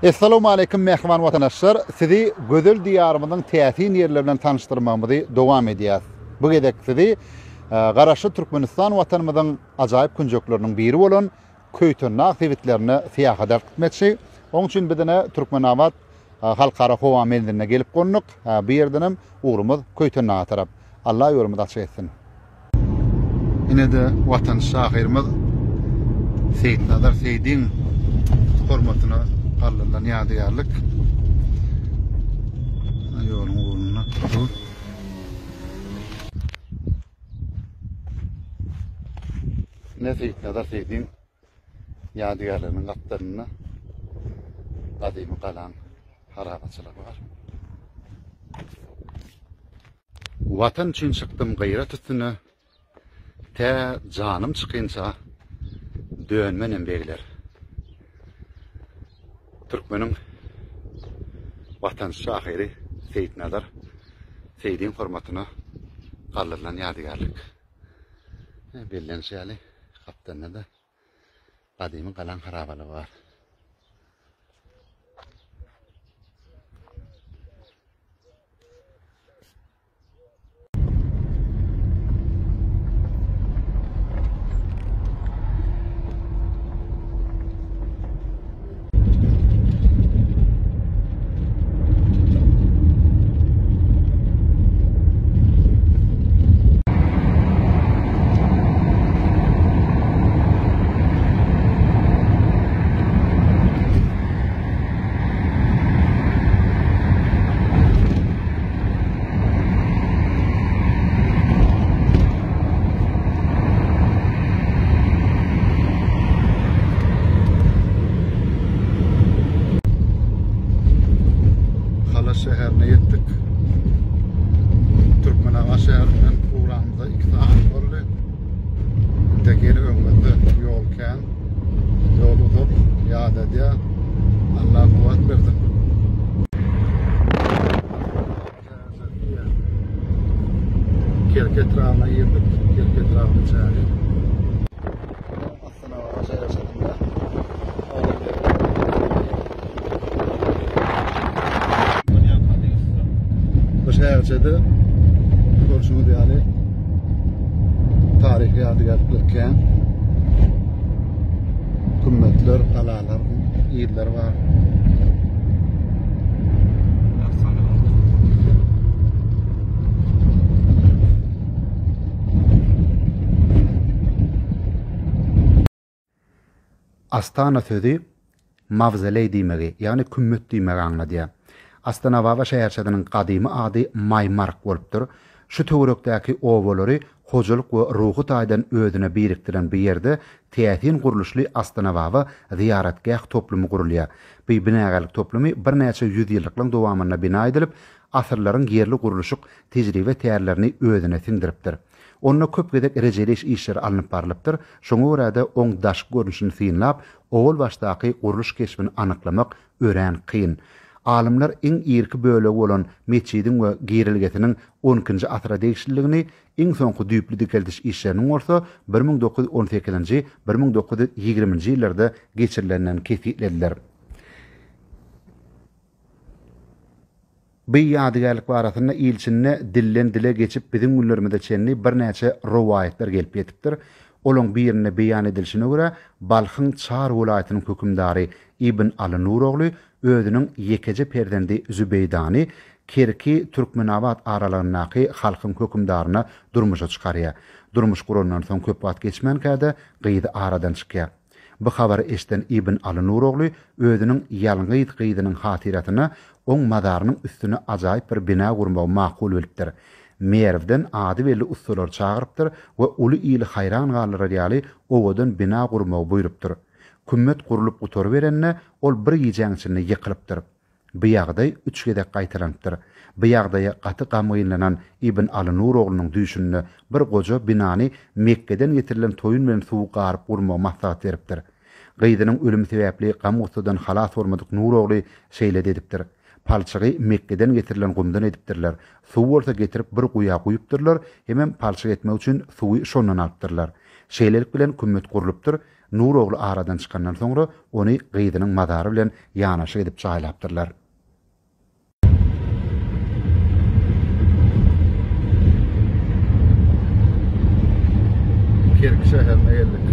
Essalawmaleýkim mähriban watandaşlar! Sizi gözel Diýarymyzyň täsin ýerleri bilen tanyşdyrmagymyzy dowam edýäs. Bu gezek sizi Garaşsyz Türkmenistan Watanymyzyň ajaýyp künjekleriniň biri bolan Köýtendag sebitlerine syýahata alyp gitmekçi. Oň üçin biz ine Türkmenabat Halkara howa menziline gelip gonduk. Bu ýerdenem ugrumyz Köýtendaga tarap. Allah ýolumyzy açyk etsin. Ine-de watançy şahyrymyz Seýitnazar Seýdiň hormatyna galdyrylan ýadygärlik. Ýoluň ugrunda dur. Ine Seýitnazar Seýdiň ýadygärliginiň gapdalynda gadymy galaň harabaçylygy bar. Watan üçin çykdym gyrat üstüne, Tä janym çykynça dönmenem begler. Türkmeniň watançy şahyry Seýitnazar Seýdiň hormatyna galdyrylan ýadygärlik. Bellenişi ýaly, gapdalynda-da gadymy galaň harabalygy bar. Halaç şäherine ýetdik. Türkmenabat şäherinden ugranymyza 2 sagat boldy. Entek ýene öňümizde ýol kän. Ýol uzak, ýadadýar. Allah kuwwat bersin. Kerki etrabyna girdik. Kerki etrabynyň çägi. Astanababa şäherçesinde Bu şäherçede görşüňiz ýaly taryhy ýadygärlikler kän. Kümmetler, galalar, yzlary bar. Astana sözi mawzoleý diýmegi, ýagny kümmet diýmegi aňladýar. Astanababa şäherçesiniň gadymy ady Maýmark bolupdyr. Şu töwerekdäki obalary hojalyk we ruhy taýdan özüne birikdiren bu ýerde täsin gurluşly Astanababa zyýaratgäh toplumy gurulýar. Bu binagärlik toplumy birnäçe ýüzýyllyklaryň dowamynda bina edilip, asyrlaryň ýerli gurluşyk tejribe tärlerini özüne siňdiripdir. Onda köp gezek rejeleýiş işleri alnyp barlypdyr, şoňa görä-de oň daşky görnüşini synlap, owal başdaky gurluş keşbini anyklamak örän kyn. Alymlar iň irki bölegi bolan metjidiň we girelgesiniň on ikinji asyra degişliligini, iň soňky düýpli dikeldiş işleriniň bolsa 1918-nji, 1920-nji ýyllarda geçirilendigini kesgitlediler. Bu ýadygärlik barasynda il içinde dilden-dile geçip biziň günlerimize çenli birnäçe rowaýatlar gelip ýetipdir. Olaň birinde beýan edilişine görä, Balhyň çar welaýatynyň hökümdary Ibn Aly Nurogly özüniň ýekeje perzendi Zübeýdany Kerki, Türkmenabat aralygyndaky halkyň hökümdaryna durmuşa çykarýar. Durmuş gurandan soň köp wagt geçmänkä-de gyzy aradan çykýar. Bu habary eşiden Ibn Aly Nurogly özüniň ýalňyz gyzynyň hatyrasyna oň mazarynyň üstüne ajaýyp bir bina gurmagy makul bilipdir. Merwden ady belli ussalary çagyrypdyr we uly ili haýran galdyrar ýaly owadan bina gurmagy buýrupdyr. Kümmet gurlup gutaryberende, ol bir gijäň içinde ýykylypdyr. Bu ýagdaý üç gezek gaýtalanypdyr. Bu ýagdaýa gaty gamgynlanan Ibn Aly Nur oglunyň düýşünde bir goja binany Mekgeden getirilen toýun bilen suwy garyp gurmagy maslahat beripdir. Gyzynyň ölümi sebäpli gam-gussadan halas bolmadyk Nur ogly şeýle-de edipdir. Palçygy Mekgeden getirilen gumdan edipdirler. Suwy bolsa getirip bir guýa guýupdyrlar hemem palçyk etmek üçin suwy şondan alypdyrlar. Şeýlelik bilen kümmet gurlupdyr. Nur ogly aradan çykandan soňra ony gyzynyň mazary bilen ýanaşyk edip jaýlapdyrlar. Kerki şäherine geldik.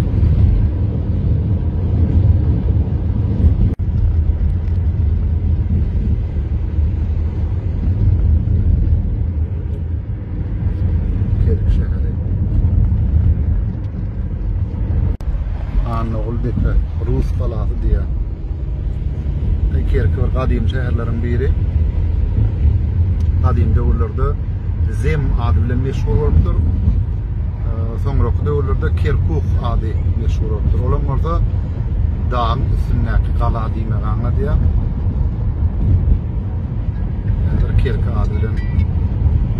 Kerki şäheri. Annagul depe, Rus galasy diýýär. Kerki bir gadymy şäherleriň biri. Gadym döwürlerde Zem ady bilen meşhur bolupdyr. Soňraky döwürlerde Kerkuh ady meşhur bolupdyr. Olam bolsa dagyň üstündäki gala diýmegi aňladýar. Häzir Kerki ady bilen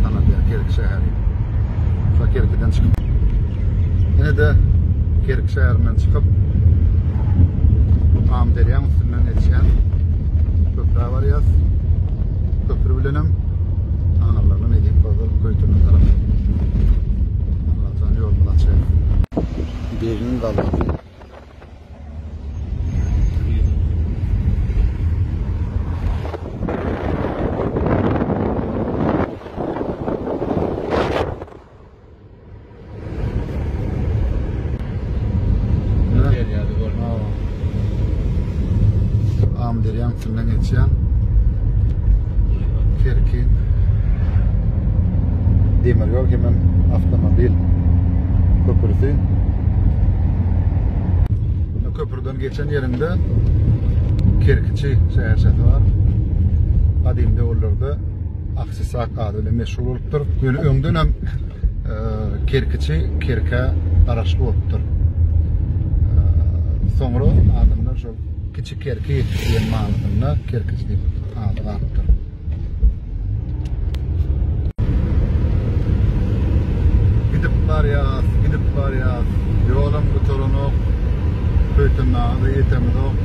tanalýar Kerki şäheri. Şo Kerkiden çykyp ine-de Kerki şäherinden çykyp Amyderýaň üstünden geçýän köprä barýas. Köpri bilenem aňyrlaryna nesip bolsa Köýtene tarap. Allajan ýolumyzy açaýsyn. Begiň galasy. Amyderýaň üstünden geçýän Kerkin demir ýol hemem awtomobil köprüsi. Köprüden geçen ýerinde Kerkiçi şäherçesi bar. Gadym döwürlerde Aksisak ady bilen meşhur bolupdyr. Ýöne öňden hem e, Kerkiçi Kerkä garaşly bolupdyr. E, soňra adamlar şol Kiçi Kerki diýen manysynda Kerkiçi diýip ady galypdyr. Gidip barýas, gidip barýas. Ýolam gutaranok. Köýtendaga-da ýetemizok.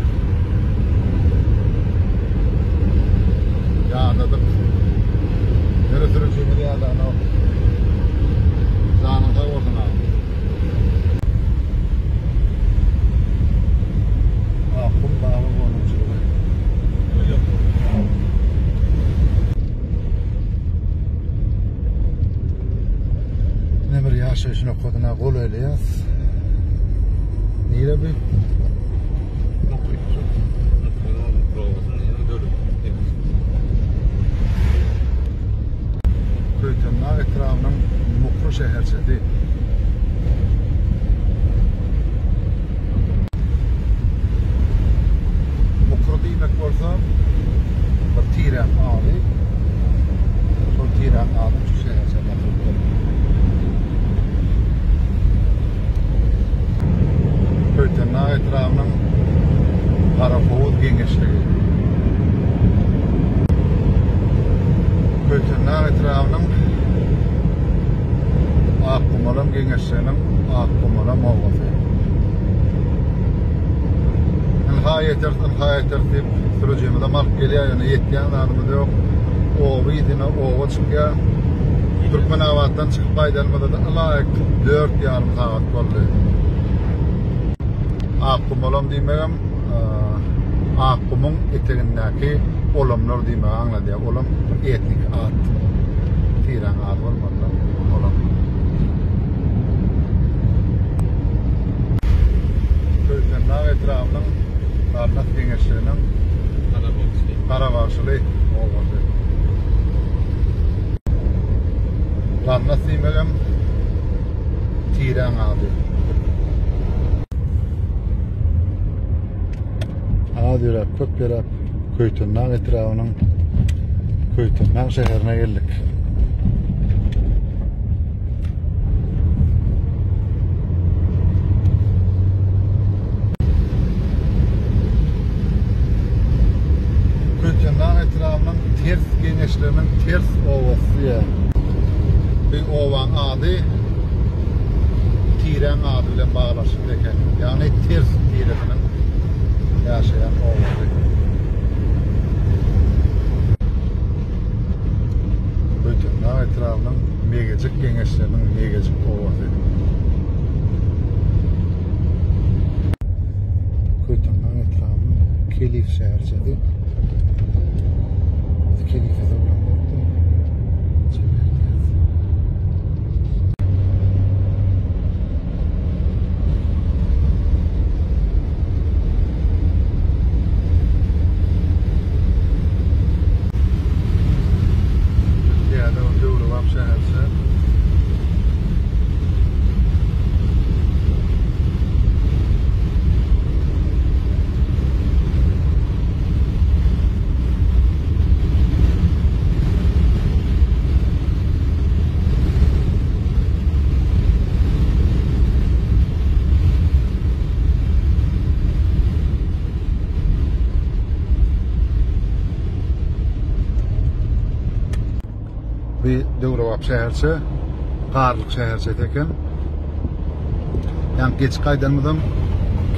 Ýadadyk. Ýöne sürüjimiz ýadanok. Janyň sag bolsun aga. Akgum baba gonamçylygy. Ine bir ýaşaýyş nokadyna golaýlaýas. Nire bu? Köýtendag etrabynyň Mukry şäherçesi. Mukry diýmek bolsa bir tiräň ady. Şol tiräň ady şu şäherçä dakylypdyr. Köýtendag etrabynyň Garahowuz geňeşligi. Köýtendag etrabynyň Akgumalam geňeşliginiň Akgumalam obasy. Ynha ýeteris, ynha ýeteris diýip sürüjimizem alyp gelýär, ýöne ýetýän zadymyz ýok. Oba yzyna oba çykýar. Türkmenabatdan çykyp gaýdanymyzda-da ylaýyk 4,5 sagat boldy. Akgumalam diýmegem Akgumuň etegindäki olamlar diýmegi aňladýar. Olam bir etnik at. Tiräň ady bolmaly-da. Olam. Köýtendag etrabynyň Garnas geňeşliginiň Garabagşyly obasy. Garnas diýmegem tiräň ady. Az ýöräp, köp ýöräp Köýtendag etrabynyň Köýtendag şäherine geldik. Köýtendag etrabynyň Ters geňeşliginiň Ters obasy diýýär. Bu obaň ady tiräň ady bilen baglanyşykly eken. Ýagny Ters tiresiniň ýaşaýan obasy. Köýtendag etrabynyň Megejik geňeşliginiň Megejik obasy. Kelif şäherçesi. Biz Kelife sowlanmakda. Täze bir döwrebap şäherçe. Bu döwrebap şäherçe, Garlyk şäherçesi eken. Ýa geçip gaýdanymyzam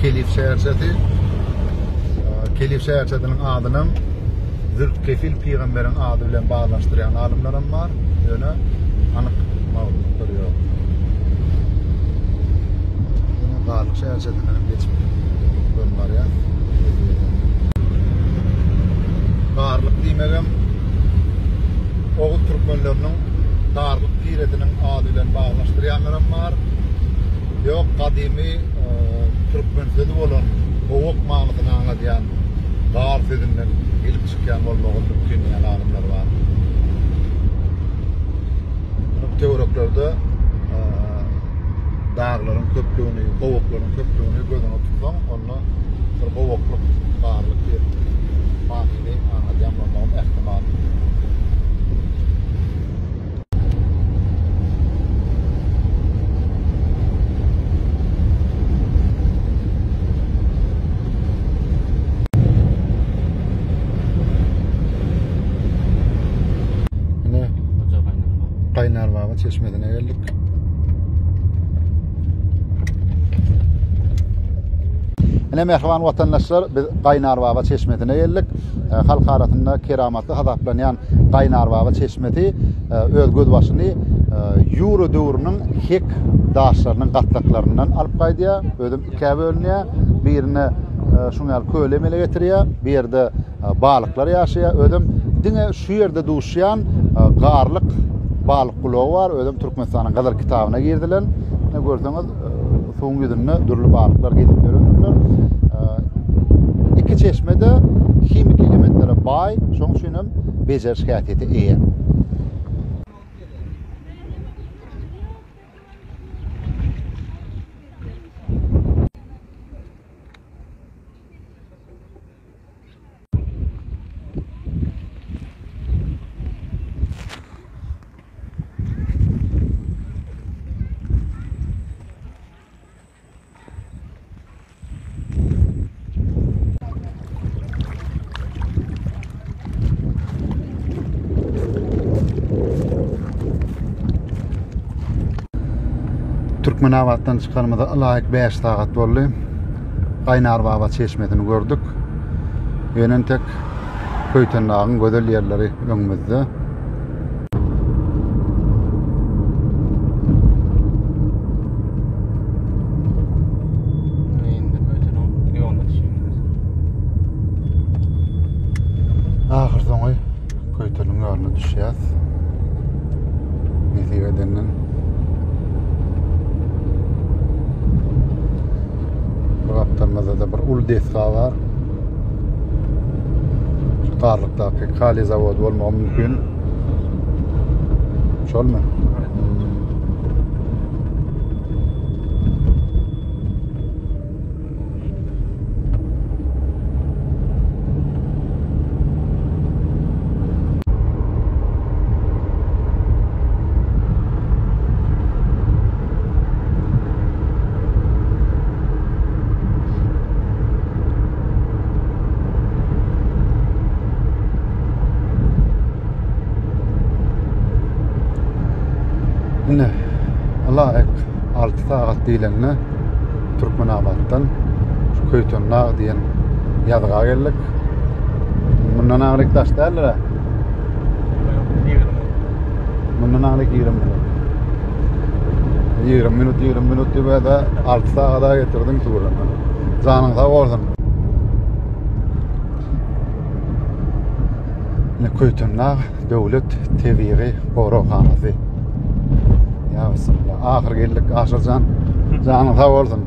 Kelif şäherçesi. Kelif şäherçesiniň adynam Zülkefil pygamberiň ady bilen baglanyşdyrýan alymlaram bar. Ýöne anyk maglumatlar ýok. Ýöne Garlyk şäherçesinden hem geçip göni barýar. Garlyk diýmegem Oguz türkmenleriniň Garlyk tiresiniň ady bilen baglanyşdyrýanlaram bar. Ýok, gadymy türkmen sözi bolan gowak manysyny aňladýan gar sözünden gelip çykýan bolmagy mümkin diýen alymlar bar. Munuň töwereklerde daglaryň köplügini, gowaklaryň köplügini göz öňünde tutsaň, onda bir gowaklyk, garlyk diýip manyny aňladýan bolmagam ähtimal. Ine Gaýnar baba çeşmesine geldik. Ine mähriban watandaşlar, biz Gaýnar baba çeşmesine geldik. E, halk arasynda keramatly hasaplanýan Gaýnar baba çeşmesi e, öz gözbaşyny e, ýura döwrüniň hek daşlarynyň gatlaklaryndan alyp gaýdýar. Özem ikä bölünýär. Birine şuň ýaly köl emele getirýär. Bir ýerde balyklar ýaşaýar. Özem diňe şu ýerde duşýan garlyk balyk gulagy bar. Özem Türkmenistanyň Gyzyl kitabyna girizilen. Ine görseňiz, suwuň ýüzünde dürli balyklar gezip ýörendirler. Iki çeşme-de himiki elementlere baý, şonuň üçin hem bejeriş häsiýete eýe. Türkmenabatdan çykanymyza ylaýyk 5 sagat boldy. Gaýnar baba çeşmesini gördük. Ýöne entek Köýtendagyň gözel ýerleri öňümizde. Indi Köýteniň ýoluna düşýäris. Ahyr soňy Köýteniň ýoluna düşýäs. Nesip edenden. Bu gapdalymyzda-da bir uly desga bar. Şu Garlykdaky kaliý zawody bolmagy mümkin. Şolmy? Ine, ylaýyk 6 sagat diýlende Türkmenabatdan şu Köýtendag diýen ýazga geldik. Mundan aňryk daş däldir-ä. Mundan aňryk 20 minut. 20 minut, 20 minut diýip-de 6 sagada getirdiň suwuryny. Janyň sag bolsun. Ine Köýtendag döwlet tebigy goraghanasy. Ýa bismillah. Ahyr geldik Aşyrjan. Janyň sag bolsun.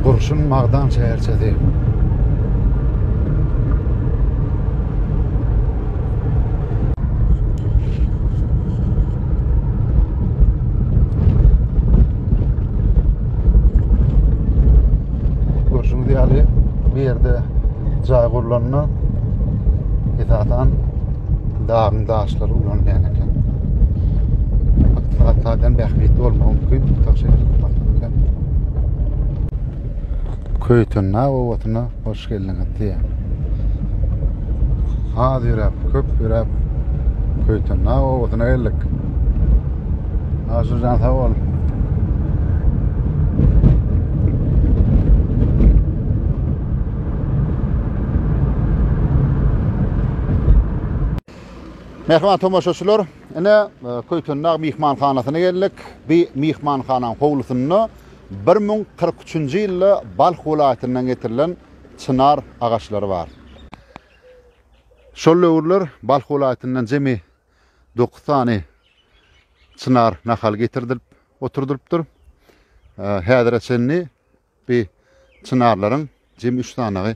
Gurşun magdan şäherçesi. Görşüňiz ýaly bu ýerde jaý gurlanda esasan dagyň daşlary ulanylýan eken. Ykdysady taýdan bähbitli bolmagy mümkin. Tagşytlyk maksady bilen. Köýtendag obasyna hoş geldiňiz diýýär. Az ýöräp, köp ýöräp Köýtendag obasyna geldik. Aşyrjan sag bol. Mähriban tomaşaçylar, ine e, Köýtendag myhmanhanasyna geldik. Bu myhmanhananyň howlusynda 1043-nji ýylda Balh welaýatyndan getirilen çynar agaçlary bar. Şol döwürler Balh welaýatyndan jemi 9 sany çynar nahaly getirdilip oturdylypdyr. E, häzire çenli Bi çynarlaryň jemi üç sanagy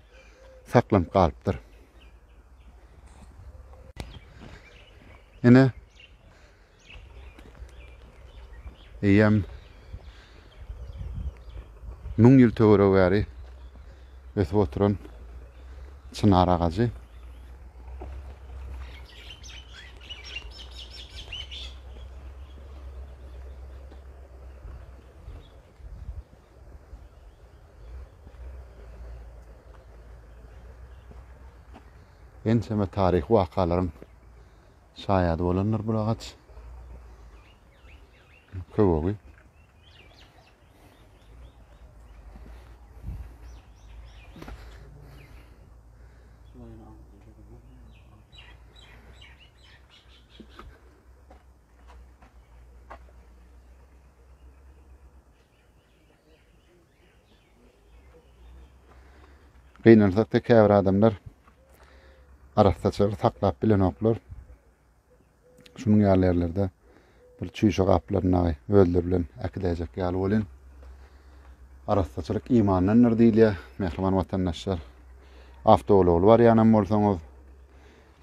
saklanyp galypdyr. Ine eýýäm müň ýyl töweregi bäri ösüp oturan çynar agajy. Ençeme taryhy wakalaryň şaýady bolandyr bu agaç. Köwegi. Gynansak-da käbir adamlar arassaçylygy saklap bilenoklar. Şunuň ýaly ýerlerde bir çüýşe gaplaryny dagy özleri bilen äkidäýjek ýaly welin arassaçylyk imandandyr diýilýär, mähriban watandaşlar. Awtoulagly barýanam bolsaňyz,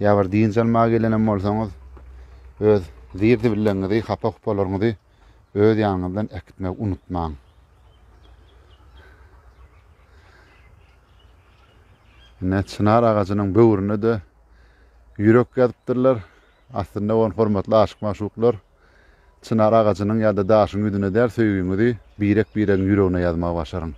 ýa bir dynç almaga gelenem bolsaňyz, öz zir-zibilleriňizi, hapa-hupalaryňyzy öz ýanyňyzdan äkitmegi unutmaň. Ine, çynar agajynyň böwrüne-de ýürek ýazypdyrlar. Aslynda ony hormatly aşyk-magşuklar çynar agajynyň ýa-da daşyň ýüzüne däl, söýgiňizi birek-biregiň ýüregine ýazmagy başaryň.